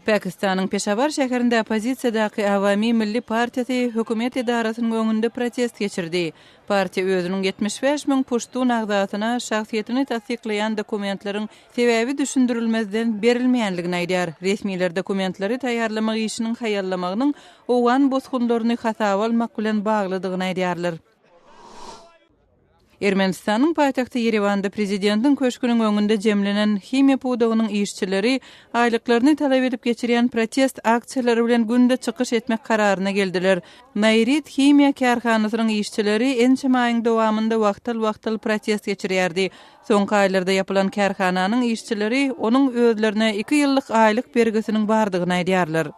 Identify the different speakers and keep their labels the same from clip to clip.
Speaker 1: Pakistanyň Peşawar şäherinde oppozisiýadaky Awami milli partiýasy hökümet edarasynyň öňünde protest geçirdi. Partiýa özüniň 75 müň puştun agzasyna şahsyýetini tassyklaýan dokumentleriň sebäbi düşündirilmezden berilmeýänligini aýdýar. Resmiler dokumentleri taýýarlamak işiniň haýallamagynyň owgan bosgunlaryny hasaba almak bilen baglydygyny aýdýarlar. Ermenistanyň paýtagty Ýerewanda prezidentiň köşgüniň öňünde jemlenen himiýa pudagynyň işçileri aýlyklaryny talap edip geçirýän protest aksiýalary bilen günde çykyş etmek kararyna geldiler. Naýrit himiýa kärhanasynyň işçileri ençeme aýyň dowamynda wagtal-wagtal protest geçirýärdi. Soňky aýlarda ýapylan kärhananyň işçileri onuň özlerine iki ýyllyk aýlyk bergisiniň bardygyny aýdýarlar.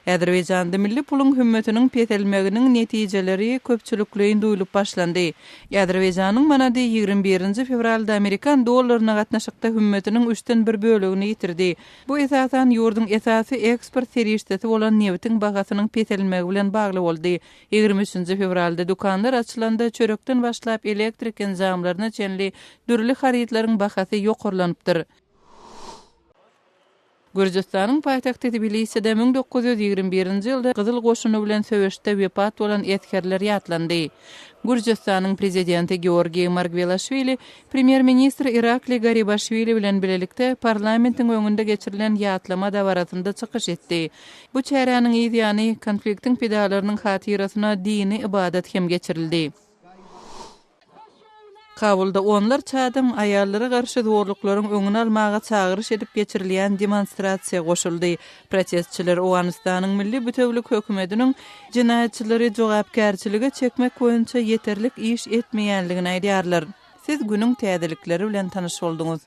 Speaker 1: Azerbaýjanda milli puluň hümmetiniň peselmeginiň netijeleri köpçülikleýin duýlup başlandy. Azerbaýjanyň manady 21 nji fewralda amerikan dollaryna gatnaşykda hümmetiniň üçden bir bölegini ýitirdi. Bu esasan ýurduň esasy eksport serişdesi bolan nebitiň bahasynyň peselmegi bilen bagly boldy. 23 nji fewralda dükanlar açylanda çörekden başlap elektrik enjamlaryna çenli dürli harytlaryň bahasy ýokarlanypdyr. Gürjüstanyň paýtagty Tbiliside 1921-nji ýylda Gyzyl goşuny bilen söweşde wepat bolan esgerler ýatlandy. Gürjüstanyň Prezidenti Georgiý Margwelaşwili Premýer-ministr Irakli Garibaşwili bilen bilelikde parlamentiň öňünde geçirilen ýatlama dabarasynda çykyş etdi. Bu çäräniň yz ýany, konfliktiň pidalarynyň hatyrasyna dini ybadat hem geçirildi. Kabulda onlarça adam aýallara garşy zorluklaryň öňüni almaga çagyryş edip geçirilýän demonstrasiýa goşuldy. Protestçiler Owganystanyň Milli bütewülik hökümetiniň jenaýatçylary jogapkärçilige çekmek boýunça ýeterlik iş etmeýänligini aýdýarlar. Siz günüň täzelikleri bilen tanyş bolduňyz.